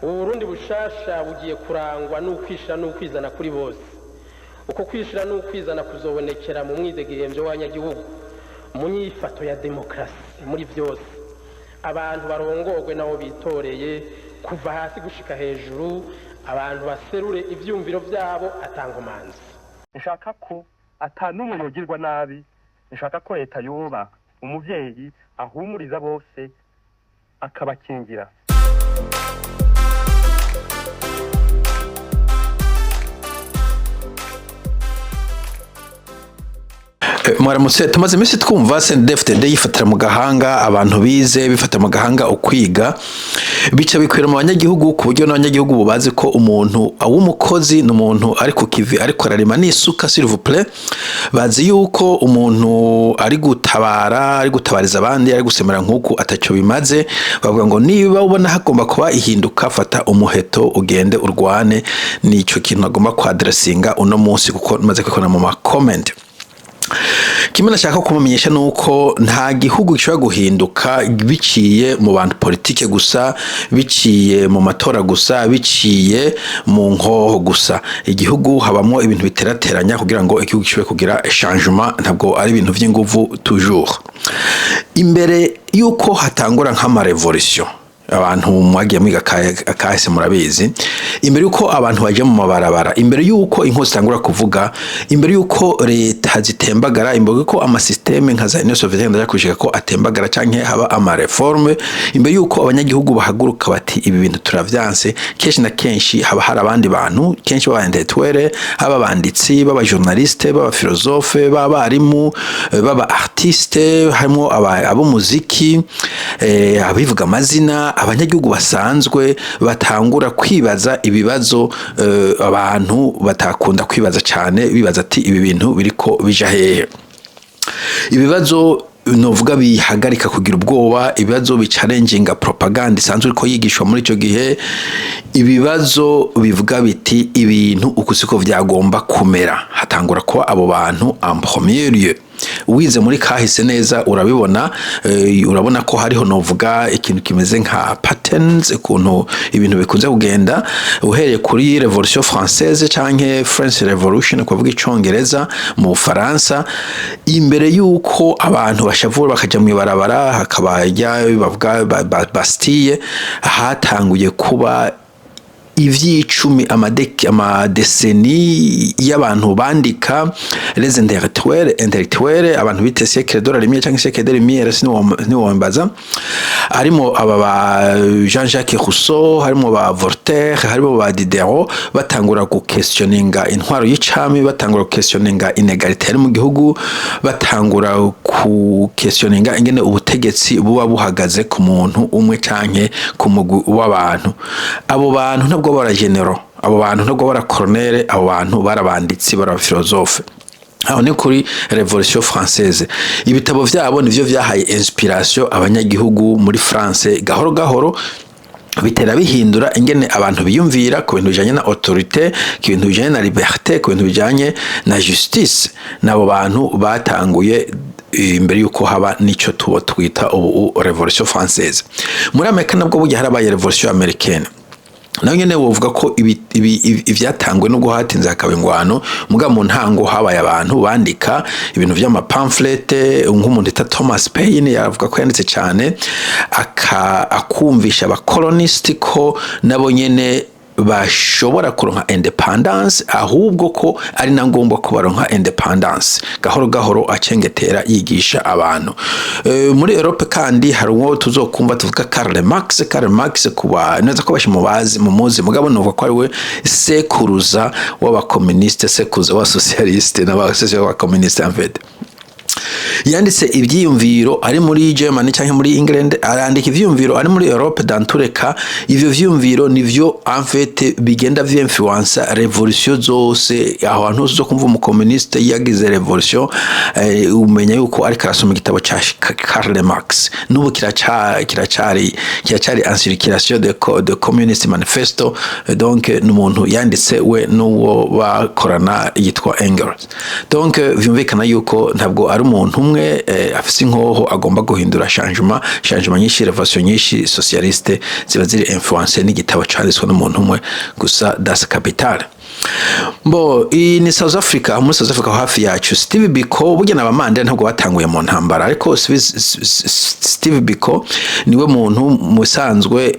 Ubu Burundi bushasha bugiye kurangwa n'ukwishira n'ukwizana kuri bose. Uko kwishira n'ukwizana kuzobonekera mu mwidegemvyo w'abanyagihugu, mu nyifato ya demokarasi muri vyose. Abantu barongorwe nabo bitoreye kuva hasi gushika hejuru, abantu baserure ivyumviro vyabo atankomanzi. Nshaka ko ata n'umwe yogirwa nabi. Nshaka ko leta yoba umuvyeyi ahumuriza bose, akabakingira. Mwaramutse. Tumaze iminsi twumva CNDD-FDD yifatira mu gahanga abantu bize, bifata mu gahanga ukwiga, bica bikwira mu banyagihugu, ku buryo n'abanyagihugu bubazi ko umuntu w'umukozi ni umuntu ari ku kivi, ariko ararima n'isuka, s'il vous plaît. Bazi yuko umuntu ari gutabara, ari gutabariza abandi, ari gusemera nk'uku ataco bimaze. Bavuga ngo niba ubona hagomba kuba ihinduka, fata umuheto ugende urwane. Nico kintu agomba kwadressinga uno munsi, kuko maze kwikona mu ma comment. Kimwe nashaka kumumenyesha nuko nta gihugu gishobora guhinduka biciye mu bantu politike gusa, biciye mu matora gusa, biciye mu nkoho gusa. Igihugu habamo ibintu biterateranya kugira ngo igihugu gishobore kugira changement, ntabwo ari ibintu vy'inguvu toujours. Imbere yuko hatangura nk'ama révolution, abantu mwagiye mwiga akahise murabizi, imbere yuko abantu baje mu mabarabara, imbere yuko inkozi zitangura kuvuga, imbere yuko leta zitembagara, imbere yuko ama système nka za Union Soviétique, ndaja kushika ko atembagara canke haba ama réforme, imbere yuko abanyagihugu bahaguruka bati ibi bintu turavyanse, kenshi na kenshi haba hari abandi bantu, kenshi baba intellectuel, haba abanditsi, baba journaliste, baba philosophe, baba abarimu, baba artiste, harimo ab'umuziki, abivuga amazina, abanyagihugu basanzwe batangura kwibaza ibibazo abantu batakunda kwibaza cyane, bibaza ati ibi bintu biriko bija hehe? Ibibazo novuga bihagarika kugira ubwoba, ibibazo bichallenginga propaganda isanzwe iriko yigishwa muri ico gihe, ibibazo bivuga biti ibintu uku siko vyagomba kumera. Hatangura kuba abo bantu en premier lieu. Wize muri kahise neza urabibona, urabona ko hariho novuga ikintu kimeze nka patterns, ukuntu ibintu bikunze kugenda. Uhereye kuri Révolution française canke French Revolution, kuvuga icongereza, mu Bufaransa, imbere yuko abantu bashavura bakaja mw'ibarabara, hakaba bavuga Bastille, hatanguye kuba ivy'icumi, ama décennies y'abantu bandika, les intellectuels, abantu bite siècle de la lumière cyangwa siècle de lumière, siniwombaza, harimo aba ba Jean-Jacques Rousseau, harimo ba Voltaire, harimo ba Diderot, batangura guquestioninga intwaro y'icami, batangura guquestioninga inégalité yari mu gihugu, batangura kuquestioninga ingene ubutegetsi buba buhagaze ku muntu umwe canke ku mugwi w'abantu. Abo bantu ntabwo bara généraux, abo bantu ntabwo bara colonel, abo bantu barabanditsi, bara philosophe. Aho ni kuri Révolution française. Ibitabo vyabo nivyo vyahaye inspiration abanyagihugu muri France. Gahoro gahoro bitera bihindura ingene abantu biyumvira ku bintu bijanye na autorité, ku bintu bijanye na liberté, ku bintu bijanye na justice. N'abo bantu batanguye imbere yuko haba nico tubo twita ubu Révolution française. Muri Amerika nabwo burya harabaye Révolution américaine. Naho nyene wovuga ko ivyatangwe nubwo hatinze hakaba ingwano, muga mu ntango habaye abantu bandika ibintu vy'ama pamphlet, nk'umuntu yita Thomas Paine, yavuga ko yanditse cyane akumvisha abakolonisti ko nabo nyene bashobora kuronka indépendance, ahubwo ko ari na ngombwa ko baronka indépendance. Gahoro gahoro acengetera yigisha abantu. Muri Europe kandi hari uwo tuzokumva tuvuga, Karl Marx. Karl Marx, kuba neza ko bashi mubazi mumuzi, mugabo nuvuga ko ari we sekuruza w'abakomuniste, sekuruza w'abasocialiste n'abakomuniste en fait. Yanditse ivyiyumviro ari muri Germany cyangwa muri England, arandika ivyiyumviro ari muri Europe. Dans tous les cas, ivyo vyiyumviro nivyo en fait bigenda vyinfluença révolution zose. Aho hantu hose uzo kumva umukomuniste yagize révolution, umenya yuko ariko arasoma igitabo ca Karl Marx. N'ubu kiracari en circulation, de Communist Manifesto. Donc ni umuntu yanditse we n'uwo bakorana yitwa Engels. Donc vyumvikana yuko ntabwo ari umuntu umwe. umwe afise inkoho agomba guhindura changement nyinshi, révolution nyinshi socialiste ziba ziri influencé n'igitabo canditswe n'umuntu umwe gusa, Das Kapital. Bo iyi ni South Africa, muri South Africa hafi yacu. Steve Biko, burya na Mandela ntabwo batanguye mu ntambara, ariko Steve Biko niwe muntu musanzwe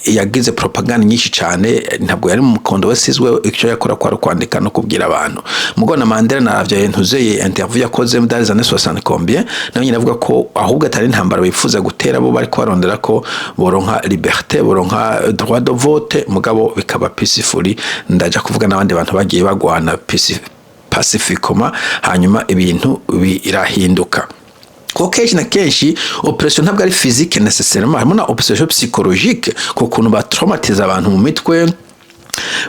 yagize propaganda nyinshi cyane. Ntabwo yari mu mukondo we sizwe, icyo yakora kwari kwandika no kubwira abantu. Mugo na Mandela naravyo ntuzeye interview yakoze dans les années 60 combien, nawe nyine avuga ko ahubwo atari intambara bifuza gutera, bo bari kubarondera ko boronka liberté, boronka droit de vote, mugabo bikaba peacefully. Ndaja kuvuga n'abandi bantu bagiye bagwana pacifiquement, hanyuma ibintu birahinduka. Kuko kenshi na kenshi oppression ntabwo ari physique nécessairement, harimo na oppression psychologique, ku kuntu batraumatiza abantu mu mitwe,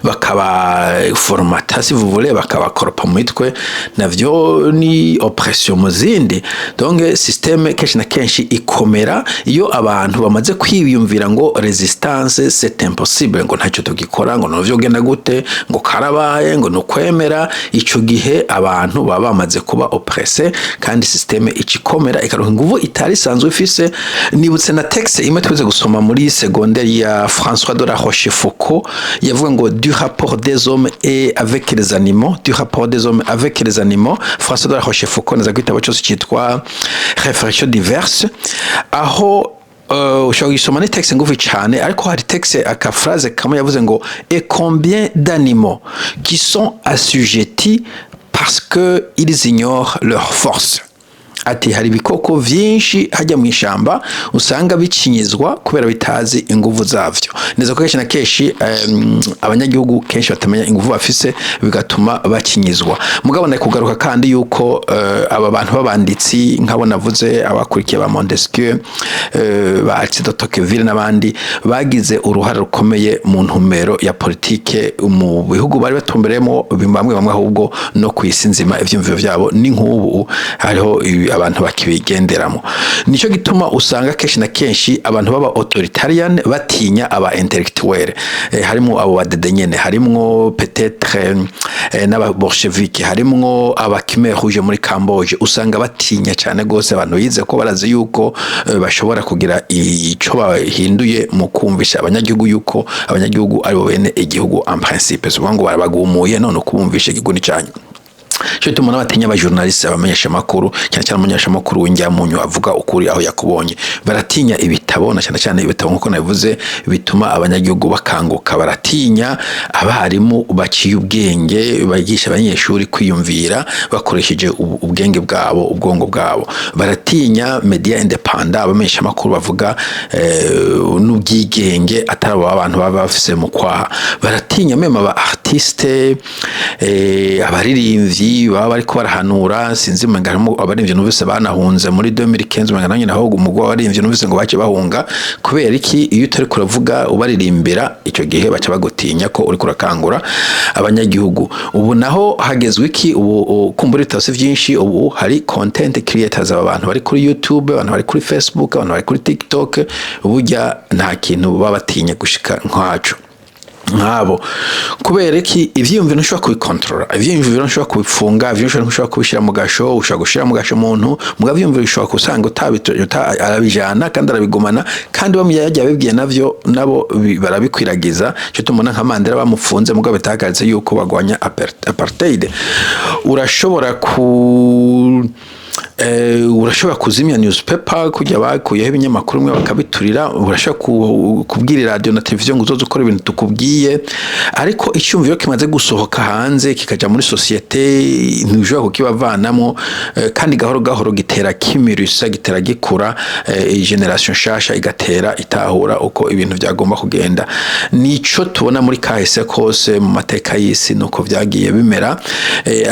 bakabaformata si vous voulez, bakabakoropa mu mitwe, navyo ni oppression mu zindi. Donc système kenshi na kenshi ikomera iyo abantu bamaze kwiyumvira ngo résistance c'est impossible, ngo ntacyo tugikora, ngo novyo genda gute, ngo karabaye, ngo nukwemera. Ico gihe abantu baba bamaze kuba oppressé, kandi système ikikomera, ikaronka inguvu itari isanzwe ifise. Nibutse na texte imwe twese gusoma muri secondaire ya François de la Rochefoucauld, yavuga ngo "Du rapport des hommes et avec les animaux", "Du rapport des hommes avec les animaux". François de la Rochefoucauld, naza kwitabo cyose cyitwa Réflexions diverses, aho ushobora gusoma, ni texte ngufi cyane, ariko hari texte aka phrase kamwe yavuze ngo "Et combien d'animaux qui sont assujettis parce que ils ignorent leur force." Ati hari ibikoko vyinshi hajya mu ishamba usanga bikinyizwa kubera bitazi inguvu zavyo. Neza ko kenshi na kenshi abanyagihugu kenshi batamenya inguvu bafise, bigatuma bakinyizwa. Mugabo kugaruka kandi yuko aba bantu b'abanditsi nk'abo navuze, abakurikiye ba Montesquieu, ba Alcide de Tocqueville n'abandi, bagize uruhare rukomeye mu ntumbero ya politike mu bihugu bari batumbereyemo bamwe bamwe, ahubwo no ku isi nzima. Ivyumviro vyabo ni nk'ubu hariho abantu bakibigenderamo. Nico gituma usanga kenshi na kenshi abantu baba authoritarian batinya aba intellectuel, harimo abo badede nyene, harimwo peut-être n'aba bolchevique, harimwo aba Khmer Rouge muri Cambodge. Usanga batinya cyane gose abantu bize, ko barazi yuko bashobora kugira ico bahinduye mu kumvisha abanyagihugu yuko abanyagihugu ari bo bene igihugu en principe. So ngo barabagumuye none kubumvisha igihugu ni canyu. Cyo gituma n'abatinya abajournaliste, abamenyesha makuru, cyane cyane umumenyesha makuru w'injyamunyu avuga ukuri aho yakubonye. Baratinya ibitabo, na cyane cyane ibitabo nkuko nabivuze bituma abanyagihugu bakanguka. Baratinya abarimu baciye ubwenge bagisha abanyeshuri kwiyumvira bakoresheje ubwenge bwabo, ubwongo bwabo. Baratinya média indépendant, abamenyesha makuru bavuga n'ubwigenge, atari abo abantu baba bafise mu kwaha. Baratinya même aba artiste, abaririmbyi baba bariko barahanura. Sinzi, umenga harimo abaririmbyi numvise banahunze muri 2015, umenga nanjye naho umugwi w'abaririmbyi numvise ngo bace bahunga. Kubera iki? Iyo utari kuravuga ubaririmbira, icyo gihe baca bagutinya ko uriko urakangura abanyagihugu. Ubu naho hagezwe iki? Ubu kumbura ibitabo si byinshi, ubu hari content creators, aba bantu bari kuri YouTube, abantu bari kuri Facebook, abantu bari kuri TikTok. Burya nta kintu baba batinya gushika nkacu nk'abo. Kubera iki? Ivyiyumviro ntushobora kubikontorora, ivyiyumviro ntushobora kubifunga, ivyiyumviro ntushobora kubishyira mu gasho. Ushobora gushira mu gasho umuntu, mugabo ivyiyumviro bishobora gusanga arabijana kandi arabigumana, kandi bamwe yagiye abibwiye navyo nabo barabikwiragiza. Cyo tumubona nka Mandela bamufunze, mugabo bitahagaritse yuko bagwanya apartheid. Urashobora kuzimya newspaper kujya bakuyeho ibinyamakuru bimwe bakabiturira, urashobora kubwira radio na televiziyo ngo uzoze ukora ibintu tukubwiye, ariko icyumviro kimaze gusohoka hanze kikaja muri société ntushobora kukibavanamo. Kandi gahoro gahoro gitera kimirisa, gitera gikura, génération nshasha igatera itahura uko ibintu byagomba kugenda. Nico tubona muri kahise kose mu mateka y'isi, nuko vyagiye bimera.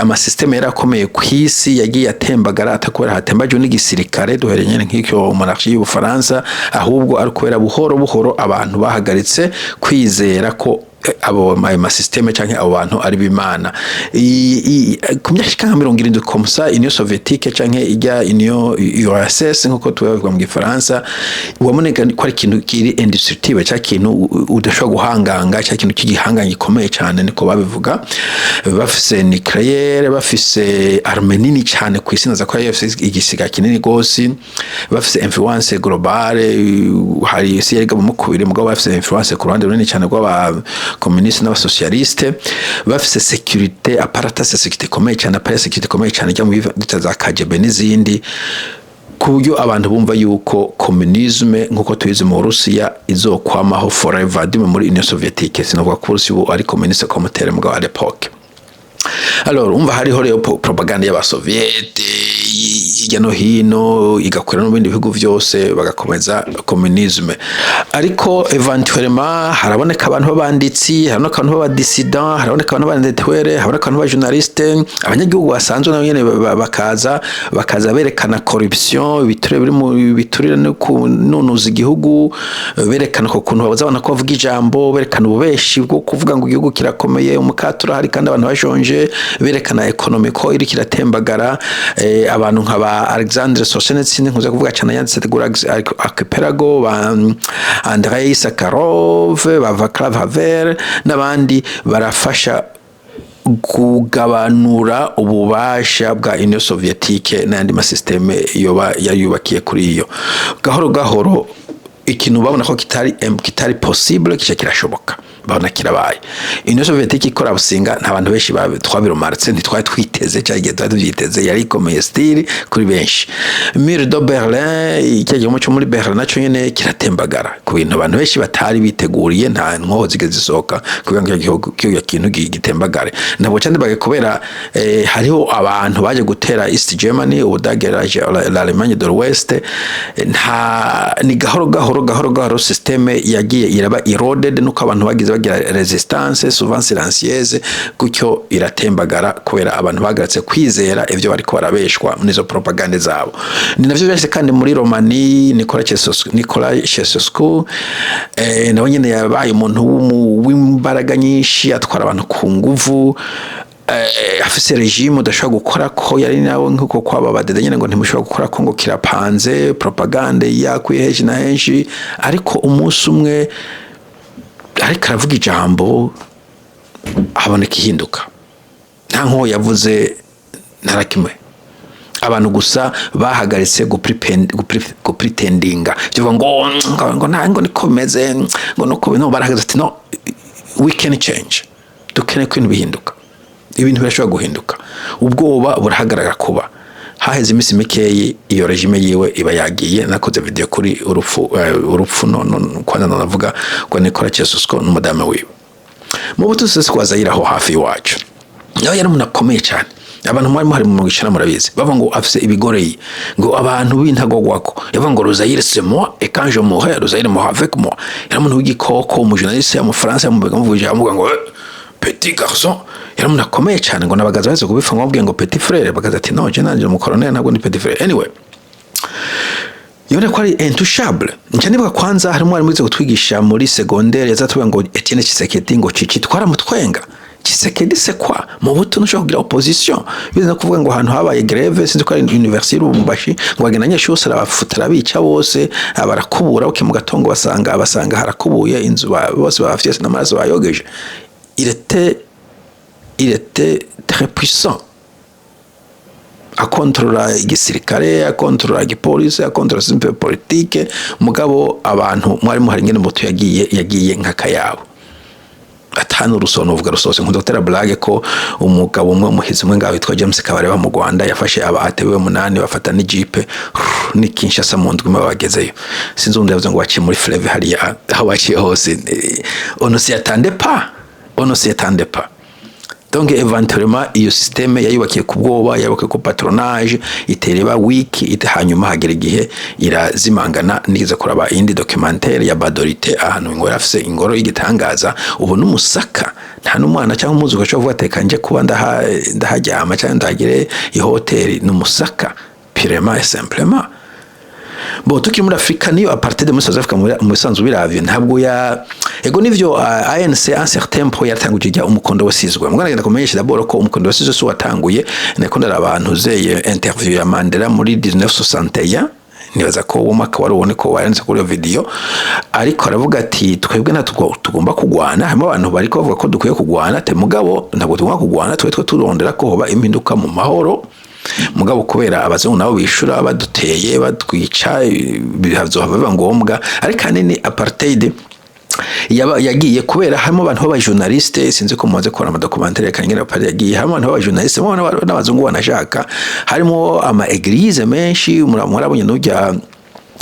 Amasystème yarakomeye ku isi yagiye atembagara, atakubera hatembajwe n'igisirikare, duhereye nyene nk'icyo monarchie y'Ubufaransa, ahubwo ari kubera buhoro buhoro abantu bahagaritse kwizera ko Abo ayo ma systèmes canke abo bantu ari bimana. Ku myaka ishika nka 70 comme ça, Union soviétique canke ijya Union URSS nkuko tubivuga mu Gifaransa, waboneka ko ari ikintu kiri indestructible, cya kintu udashobora guhanganga, cya kintu cy'igihangange gikomeye cyane, niko babivuga. Bafise nucléaire, bafise arme nini cyane ku isi, naza ko yari bafise igisiga kinini gose, bafise influence globale. Hari isi yari mu kubiri, mugabo bafise influence ku ruhande runini cyane rw'aba communiste n'abasocialiste, bafise sécurité, appareil sécurité ikomeye cyane, appareil sécurité ikomeye cyane ijya mu bita za KGB n'izindi, ku buryo abantu bumva yuko communisme nk'uko tubizi mu Burusiya izokwamaho forever, dime muri Union soviétique. Sinavuga ko Uburusiya ubu ari communiste comme tel, mugabo à l'époque. Alors umva, hariho rero propagande y'abasoviete hirya no hino, igakwira no mu bindi bihugu vyose, bagakomeza communisme. Ariko éventuellement haraboneka abantu b'abanditsi, haraboneka abantu b'aba dissidents, haraboneka abantu b'aba intellectuels, haraboneka abantu b'aba journalistes, abanyagihugu basanzwe nabo nyene bakaza berekana corruption, ibiturire biri mu biturire no kununuza igihugu, berekana ko kuntu babuza abantu ko bavuga ijambo, berekana ububeshi bwo kuvuga ngo igihugu kirakomeye, umukate urahari kandi abantu bashonje, berekana économie ko iriko iratembagara. Abantu nka ba Alexandre Solzhenitsyn, nkuze kuvuga cyane, yanditse The Gulag Archipelago, ba Andrei Sakharov, ba Vaclav Havel n'abandi, barafasha kugabanura ububasha bwa Union soviétique n'ayandi ma systèmes yoba yayubakiye kuri iyo. Gahoro gahoro ikintu babona ko kitari possible kica kirashoboka, babona kirabaye. Union soviétique ikora businga, nta bantu benshi twabirumaritse, ntitwari twiteze cya gihe twari tubyiteze, yari ikomeye style kuri benshi. Mur de Berlin, icya gihome cyo muri Berlin, naco nyene kiratembagara ku bintu abantu benshi batari biteguriye. Nta nkoho zigeze zisohoka kugira ngo icyo gihugu, icyo kintu gitembagare. Ntabwo cyane bage kubera hariho abantu baje gutera East Germany, Ubudage, l'Allemagne de l'Ouest. Nta ni gahoro gahoro gahoro gahoro système yagiye iraba eroded, nuko abantu bagize bagira résistance, souvent silencieuse, gutyo iratembagara kubera abantu bagaratse kwizera ivyo bariko barabeshwa muri izo propagande zabo. Ni navyo byahise kandi muri Romani. Nicolas Ceausescu nawe nyene yabaye umuntu w'imbaraga nyinshi, atwara abantu ku nguvu, afise régime udashobora gukora ko yari nawe nk'uko kwaba badede nyene ngo ntimushobora gukora ko ngo kirapanze, propagande yakwiye henshi na henshi. Ariko umunsi umwe ariko aravuga ijambo, haboneka ihinduka. Nta nkuwo yavuze ntarakimwe, abantu gusa bahagaritse gupretendinga, bivuga ngo nta ngo niko bimeze, ngo nuko no barahagaze ati: "No, we can change, dukeneye ko ibintu bihinduka, ibintu birashobora guhinduka." Ubwoba burahagarara. Kuba haheze iminsi mikeyi, iyo régime yiwe iba yagiye. Nakoze video kuri urupfu no kwanza navuga ngo Nicolas Ceausescu n'umudamu wiwe. Mobutu Sese Seko aho hafi iwacu, nawe yari umuntu akomeye cyane. Abantu mwari muhari mu 90 murabizi, bavuga ngo afise ibigoreyi, ngo abantu b'intagogwako. Yavuga ngo: "Le Zaïre, c'est moi, et quand je mourrai, le Zaïre mourra avec moi." Yari umuntu w'igikoko. Umu journaliste y'umufaransa yamuvuga, amuvugije, amuvuga ngo: "Eh, petit garçon." Yari umuntu akomeye cyane, ngo nabagaza baheze kubipfa, ngo bamubwiye ngo "petit frère", bagaza ati: "No, je nanje mu colonel, ntabwo ni petit frère." Anyway, yabona ko ari intouchable. Nca nibuka kwanza harimo mwarimu wize kutwigisha muri secondaire, yazatubwira ngo Etienne Tshisekedi, ngo Cici, twaramutwenga. Tshisekedi, c'est quoi? Mobutu ntushobora kugira opposition. Bize no kuvuga ngo ahantu habaye grève, sinzi ko ari université Lubumbashi, ngo bagenda abanyeshuri bose arabafuta, arabica bose, barakubura buke mu gatongo, basanga harakubuye inzu, bose bafyese n'amaraso bayogeje. Il était très puissant, akontorora igisirikare, akontorora igipolisi, akontorora système politique. Mugabo abantu mwari muhari ingene Mobutu yagiye nk'akayabo, atanu urusono uvuga rusose. Nkunda gutera blague ko umugabo umwe, umuhizi umwe ngaho witwa James Kabareba mu Rwanda, yafashe aba ATB munani, bafata n'ijipe ni Kinshasa, mu ndwi imwe bagezeyo. Sinzi undi yavuze ngo baciye muri fleuve hariya, aho baciye hose. On ne s'y attendait pas, on ne s'y attendait pas. Donc éventuellement iyo système yayubakiye ku bwoba, yayubakiye ku patronage, itera iba weak ite, hanyuma hagera igihe irazimangana. Nigeze kuraba iyindi documentaire ya Gbadolite, ahantu ngo yari afise ingoro y'igitangaza, ubu n'umusaka, nta n'umwana cyangwa umwuzukuru ashobora kuvuga ati: "Reka nje kuba ndaharyama cyangwa ndahagire ihoteli." Ni umusaka purement et simplement. Bo tukiri muri Afrika, niyo apartheid muri South Africa, mu bisanzwe biravye ntabwo ya ego nivyo, ANC un certain point yatanguje ijya Umukondo Wesizwe. Mugana ngenda kumenyesha d'abord ko Umukondo Wesizwe si watanguye. Nako ndara abantu zeye interview ya Mandela muri 1961, nibaza ko uwo mwaka wari ubone ko waranditse kuri iyo video, ariko aravuga ati: "Twebwe ntabwo tugomba kugwana. Harimo abantu bariko bavuga ko dukwiye kugwana te, mugabo ntabwo tugomba kugwana. Twe turondera ko hoba impinduka mu mahoro, mugabo kubera abazungu nabo bishura baduteye, batwica, bihazohava biba ngombwa." Ariko ahanini apartheid yagiye kubera harimo abantu b'abajournaliste. Sinzi ko mumaze kubona amadocumentaire yerekana ingene apartheid yagiye. Harimo abantu b'abajournaliste, harimo n'abazungu banashaka, harimo ama église menshi. Murabonye n'ujya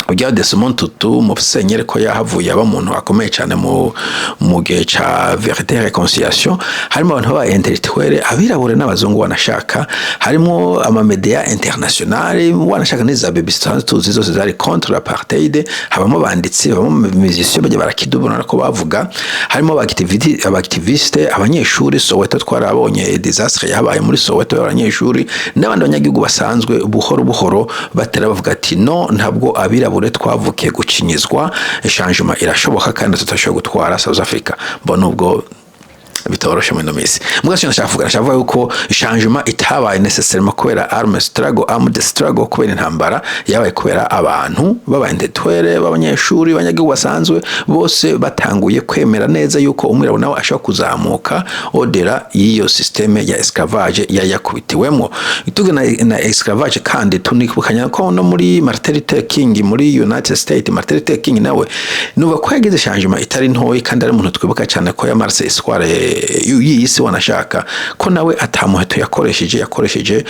ujya Desmond Tutu, musenyeri, ko yahavuye aba umuntu akomeye cyane mu gihe ca Vérité et Réconciliation. Harimo abantu b'aba intellectuel, abirabura n'abazungu banashaka, harimo ama media international wanashaka, n'iza BBC tusanzwe tuzi zose zari contre l'apartheid. Habamo abanditsi, habamo musiciens bajya barakidubona ko bavuga, harimo aba activiste, abanyeshuri. Soweto, twarabonye désastre yabaye muri Soweto y'abanyeshuri n'abandi banyagihugu basanzwe. Buhoro buhoro batera bavuga ati: "No, ntabwo abirabure twavukiye gucinyizwa, changement irashoboka kandi tutashobora gutwara South Africa." Mbona ubwo bitoroshe muri ino minsi. Mbwa cyo nashaka kuvuga yuko changement itabaye nécessairement kubera armed struggle, armed struggle, kubera intambara. Yabaye kubera abantu b'aba intellectuel, b'abanyeshuri, abanyagihugu basanzwe bose batanguye kwemera neza yuko umwirabura nawe ashobora kuzamuka au-delà y'iyo système ya esclavage yayakubitiwemo. Tuge na esclavage kandi tunibukanya ko no muri Martin Luther King muri United States, Martin Luther King nawe nuva ko yagize changement itari ntoyi, kandi ari umuntu twibuka cyane ko yamarse histoire y'iyi si wanashaka, ko nawe atamuheto yakoresheje,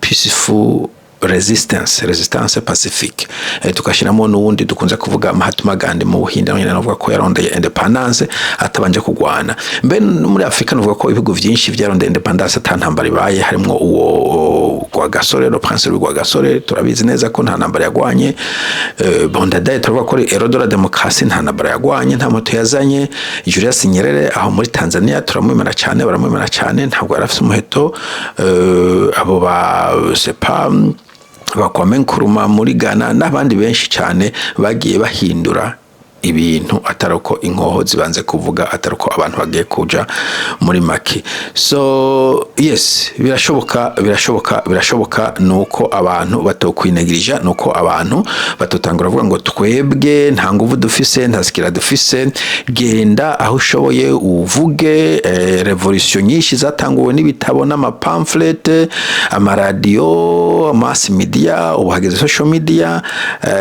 peaceful resistance, resistance pacifique. Tugashyiramo n'uwundi dukunze kuvuga, Mahatma Gandhi mu Buhinde, nawe navuga ko yarondeye indépendance atabanje kugwana. Mbe no muri Afrika navuga ko ibihugu byinshi byarondeye indépendance ata ntambara ibaye, harimo uwo Rwagasore, le prince Rwagasore, turabizi neza ko nta ntambara yagwanye. Bon, Ndadaye turavuga ko ari héros de la démocratie, nta ntambara yagwanye, nta moto yazanye. Julius Nyerere aho muri Tanzania turamwemera cyane, baramwemera cyane, ntabwo yari afite umuheto. Abo ba sepa ba Kwame Nkrumah muri Ghana n'abandi benshi cyane bagiye bahindura ibintu atari uko inkoho zibanze kuvuga, atari uko abantu bagiye kuja muri make. So yes, birashoboka, birashoboka, birashoboka. Nuko abantu batokwinegirija, nuko abantu batotangura bavuga ngo twebwe nta nguvu dufise, nta sikira dufise. Genda aho ushoboye uvuge. Révolution nyinshi zatanguwe n'ibitabo n'amapamphlet, amaradiyo, mass media. Ubu hageze social media,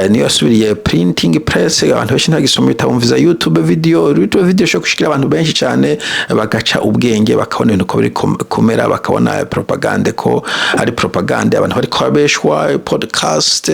niyo yasubiriye printing press. Abantu benshi ntagisoma ibitabo, mviza YouTube video. YouTube video ishobora gushikira abantu benshi cyane, bagaca ubwenge, bakabona ibintu ko biri kumera, bakabona propagande ko ari propagande, abantu bariko babeshwa. Podcast,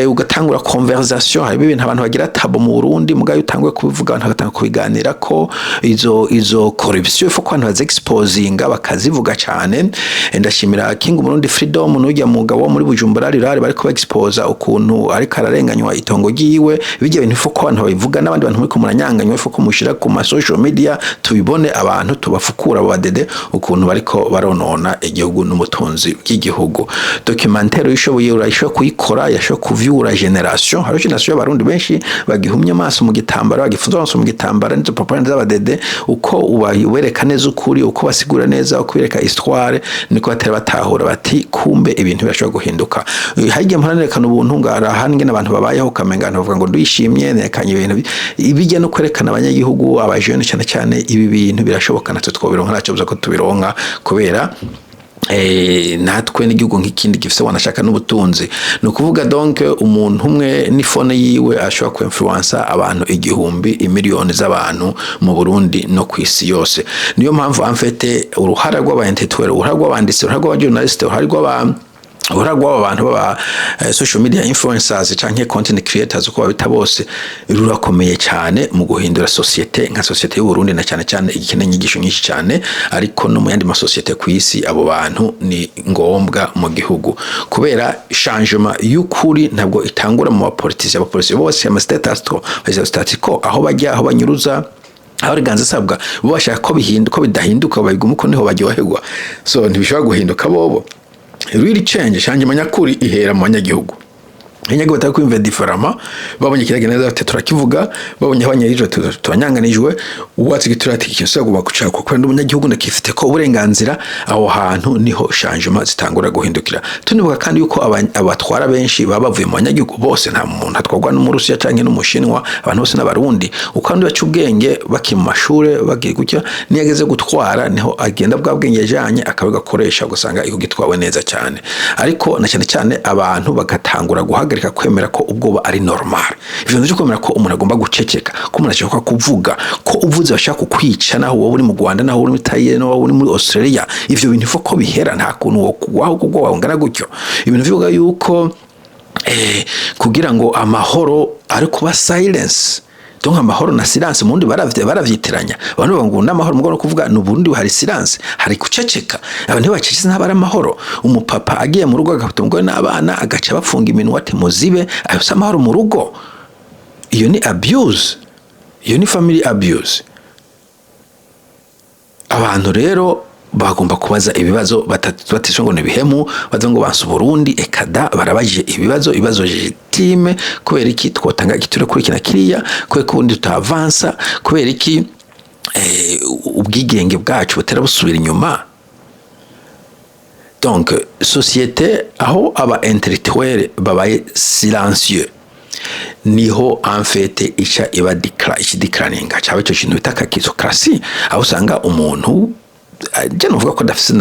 ugatangura conversation. Hari ibintu abantu bagira tabou mu Burundi, mugayo utanguye kubivuga abantu bagatanga kubiganira ko izo corruption, faut ko abantu bazexposinga, bakazivuga cyane. Ndashimira King Murundi Freedom n'ujya mugabo wo muri Bujumbura rirare bariko exposa ukuntu ariko ararenganywa itongo ryiwe. Bijya bintu faut ko abantu babivuga, n'abandi bantu muri muranyanganywa faut ko mushira ku ma social media tubibone, abantu tubafukura abo badede ukuntu bariko baronona igihugu n'umutunzi bw'igihugu. Documentaire uyishoboye urayishobora kuyikora, yashobora kuvyura génération. Hariho génération y'abarundi benshi bagihumye amaso mu gitambara, bagifunze amaso mu gitambara n'izo propagande z'abadede. Uko ubereka neza ukuri, uko basigura neza, uko bereka histoire, niko batari batahura bati kumbe ibintu birashobora guhinduka. Hagiye mpora nerekana ubuntu ngara ngene abantu babayeho, ukamenga abantu bavuga ngo ndishimye, nerekanye ibintu ibijya no kwerekana abanyagihugu, abajene cyane cyane, ibi bintu birashoboka, natwe twobironka, ntacyo buza ko tubironka, kubera natwe n'igihugu nk'ikindi gifise wanashaka n'ubutunzi. Ni ukuvuga donc umuntu umwe n'ifone yiwe ashobora kuinfluensa abantu igihumbi, imiliyoni z'abantu mu Burundi no ku isi yose. Niyo mpamvu en fait uruhara rw'aba intellectuel, uruhara rw'abanditsi, uruhara rw'abajournaliste, uruhara rw'aba bantu baba social media influencers canke content creators uko babita bose, rurakomeye cyane mu guhindura société, nka société y'u Burundi na cyane cyane igikeneye inyigisho nyinshi cyane, ariko no mu yandi masosiyete ku isi abo bantu ni ngombwa mu gihugu, kubera changement y'ukuri ntabwo itangura mu bapolitisi. Abapolitisi bose ama status quo, status quo, aho bajya, aho banyuruza, aho riganza asabwa, bo bashaka ko bihinduka, ko bidahinduka, babiguma uko niho baryoherwa. So ntibishobora guhinduka bobo. Real change, changement nyakuri ihera mu banyagihugu. Abanyagihugu batari kwiyumvira différemment, babonye kiragenda neza bati turakivuga, babonye abanyagihugu turanyanganijwe, uwatsi gitura ati ikintu sagomba gucakwa kubera ndi umunyagihugu, ndakifite ko uburenganzira. Aho hantu niho changement zitangura guhindukira. Tunibuka kandi yuko abatwara benshi baba bavuye mu banyagihugu bose. Nta muntu atwarwa n'Umurusiya canke n'Umushinwa, abantu bose n'Abarundi. Uko abandi baca ubwenge bakiri mu mashure, bagiye gutya, niyo ageze gutwara niho agenda bwa bwenge yajanye akabigakoresha, ugasanga igihugu gitwawe neza cyane. Ariko na cyane cyane abantu bagatangura guhagarika kwemera ko ubwoba ari normal. Ivyo bintu vyo kwemera ko umuntu agomba guceceka, ko umuntu ashaka kuvuga, ko uvuze bashaka kukwica, naho wowe uri mu Rwanda, naho uri muri Thailand, naho uri muri Australia, ivyo bintu ifo ko bihera. Nta kuntu wo kubwoba bungana gutyo. Ibintu bivuga yuko kugira ngo amahoro ari kuba silence, donc amahoro na silence mu Burundi baravyitiranya. Abantu bavuga ngo n'amahoro, mugabo no kuvuga ni Burundi hari silence, hari guceceka. Abantu iyo bacecetse ntabari amahoro. Umupapa agiye mu rugo agafata umugore n'abana, agaca bafunga iminwa ati muzibe, ayo si amahoro mu rugo. Iyo ni abuse, iyo ni family abuse. Abantu rero bagomba kubaza ibibazo batishe ngo ni ibihemu, baza ngo banse Uburundi ekada. Barabajije ibibazo, ibibazo légitime: kubera iki twotanga igiture kuri kina kiriya? Kubera ko ubundi tutavansa? Kubera iki ubwigenge bwacu butera busubira inyuma? Donc société aho aba intellectuel babaye silencieux, niho en fait ica iba ikideclininga, cyaba icyo kintu bita kakistocratie, aho usanga umuntu je nuvuga ko adafise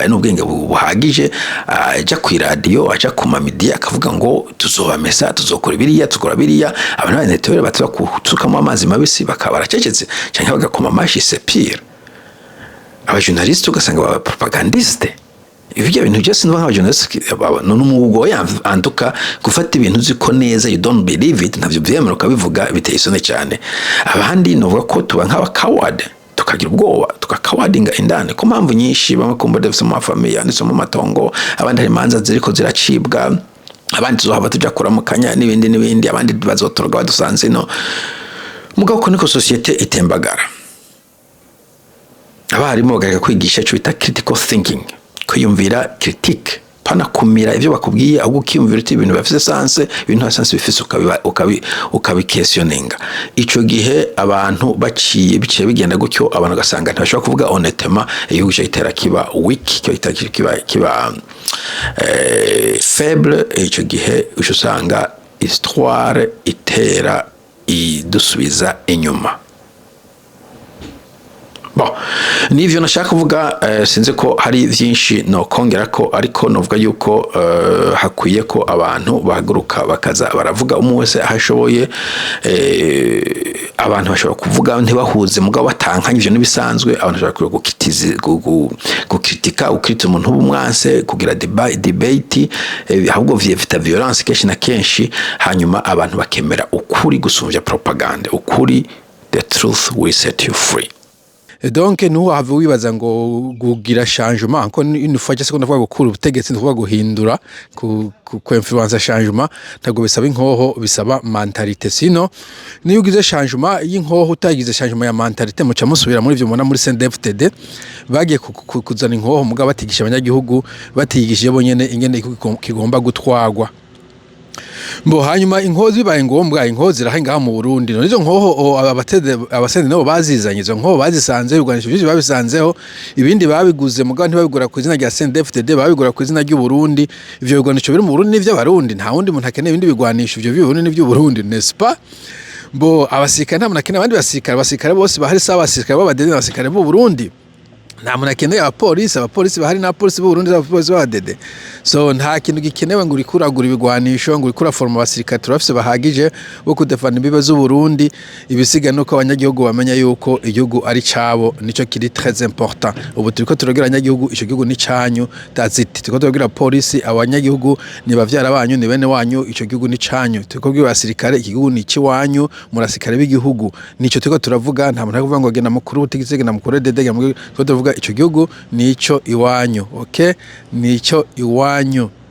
n'ubwenge buhagije, aja ku iradiyo, aja ku ma médias, akavuga ngo tuzobamesa, tuzokora biriya, tuzokora biriya. Abantu b'intellectuel bataza gutsukamo amazi mabisi, bakaba baracecetse canke bagakoma amashi. C'est pire. Abajournaliste ugasanga baba propagandiste. Ibyo bintu byose nuba nk'abajournaliste ni umwuga antuka. Gufata ibintu uzi ko neza you don't believe it, ntavyo vyemera, ukabivuga, biteye isoni cyane. Abandi nuvuga ko tuba nk'aba coward, tukagira ubwoba, tukakawadinga indani ku mpamvu nyinshi. Bamwe kumva dufise mu mafamiye yanditse mu matongo, abandi hari imanza ziriko ziracibwa, abandi tuzohava tuja kuramukanya n'ibindi n'ibindi, abandi bazotoroga badusanze ino. Mugabo ko niko société itembagara. Abarimu bagareka kwigisha ico bita critical thinking, kwiyumvira critique, pana kumira ivyo bakubwiye, ahubwo ukiyumvira uti ibintu bifise sens, ibintu nta sens bifise, ukabiquestioninga. Ico gihe abantu baciye biciye bigenda gutyo, abantu ugasanga ntibashobora kuvuga honnêtement, igihugu cyo gitera kiba weak, cyo gitera kiba faible. Ico gihe uca usanga histoire itera idusubiza inyuma. Bon, nivyo nashaka kuvuga. Sinzi ko hari vyinshi no kongera ko, ariko novuga yuko hakwiye ko abantu bahaguruka bakaza baravuga, umwe wese aho ashoboye. Abantu bashobora kuvuga ntibahuze, mugabo batankanye, ivyo nibisanzwe. Abantu bashobora gukritika, ukritika umuntu w'umwanse, kugira debate, ahubwo vyevita violence kenshi na kenshi. Hanyuma abantu bakemera ukuri gusumvya propagande. Ukuri, the truth will set you free. Donc ntuhave wibaza ngo kugira changement ko une fois cyangwa ndavuga gukura ubutegetsi, ndavuga guhindura, ku influence changement, ntabwo bisaba inkoho, bisaba mentalité. Sino niyo ugize changement y'inkoho utagize changement ya mentalité, muca musubira muri ivyo mubona muri CNDD-FDD. Bagiye kuzana inkoho, mugabo batigisha abanyagihugu, batigishije bonyene ingene igihugu kigomba gutwarwa. Mbo hanyuma inkoho bibaye ngombwa, inkoho zirahe ngaha mu Burundi. None izo nkoho abatede abasende nabo bazizanye, izo nkoho bazisanze, ibigwanisho vyinshi babisanzeho, ibindi babiguze, mugabo ntibabigura ku izina rya CNDD-FDD, babigura ku izina ry'u Burundi. Ivyo bigwanisho biri mu Burundi n'ivy'Abarundi, nta wundi muntu akeneye ibindi bigwanisho. Ivyo by'u Burundi n'ivy'u Burundi, n'est-ce pas? Bo abasirikare, nta muntu akeneye abandi basirikare. Abasirikare bose bahari si abasirikare b'abadede, n'abasirikare b'u Burundi. Nta muntu akeneye abapolisi. Abapolisi bahari n'abapolisi b'u Burundi, n'abapolisi b'abadede. So nta kintu gikenewe ngo uriko uragura ibigwanisho, ngo uriko uraforoma abasirikare. Turafise bahagije bo kudefanda imbibe z'u Burundi. Ibisigaye nuko abanyagihugu bamenya yuko igihugu ari cabo, nico kiri très important. Ubu turiko turabwira abanyagihugu: ico gihugu ni canyu, that's it. Turiko turabwira polisi: abanyagihugu ni bavyara banyu, ni bene wanyu, ico gihugu ni canyu. Turiko kubwira abasirikare: iki gihugu ni ikiwanyu, murasirikare b'igihugu. Nico turiko turavuga. Nta muntu ari kuvuga ngo genda mukuru ubutegetsi, genda mukuru dede, genda mukuru. Turiko turavuga ico gihugu nico iwanyu, ok, nico iwanyu.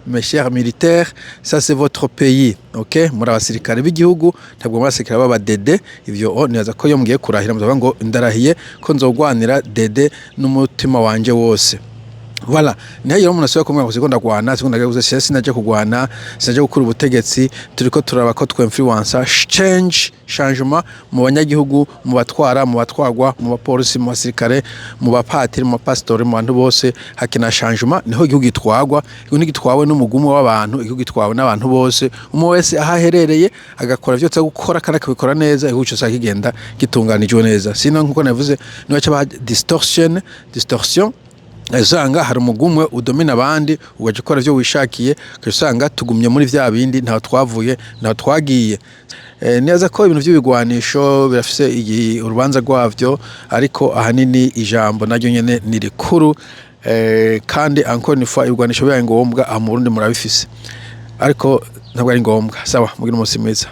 Mes chers militaires, ça c'est votre pays, ok? Muri abasirikare b'igihugu, ntabwo muri abasirikare b'abadede. Ivyo nibaza ko iyo mugiye kurahira muzavuga ngo ndarahiye ko nzogwanira dede n'umutima wanje wose. Voilà, nihagira umuntu asubira kumbwira ngo siko ndagwana, siko ndagira, sinaje kugwana, sinaje gukura ubutegetsi. Turiko turaba ko twinfluença change, changement mu banyagihugu, mu batwara, mu batwagwa, mu bapolisi, mu basirikare, mu bapatiri, mu bapasitori, mu bantu bose. Hakina changement, niho igihugu gitwagwa. Igihugu ntigitwawe n'umugumwe w'abantu, igihugu gitwawe n'abantu bose, umwe wese aho aherereye agakora vyose gukora kandi akabikora neza. Igihugu cyose kigenda gitunganijwe neza. Sino nkuko navuze, niba cyaba distortion, usanga hari umugumwe udomina abandi, ugaca ukora ivyo wishakiye, ugasanga tugumye muri vya bindi, ntaho twavuye, ntaho twagiye. Neza ko ibintu vy'ibigwanisho birafise urubanza rwavyo, ariko ahanini ijambo naryo nyene ni rikuru. Kandi encore une fois, ibigwanisho bibaye ngombwa, aha mu Burundi murabifise, ariko ntabwo ari ngombwa. Sawa, mugire umunsi mwiza.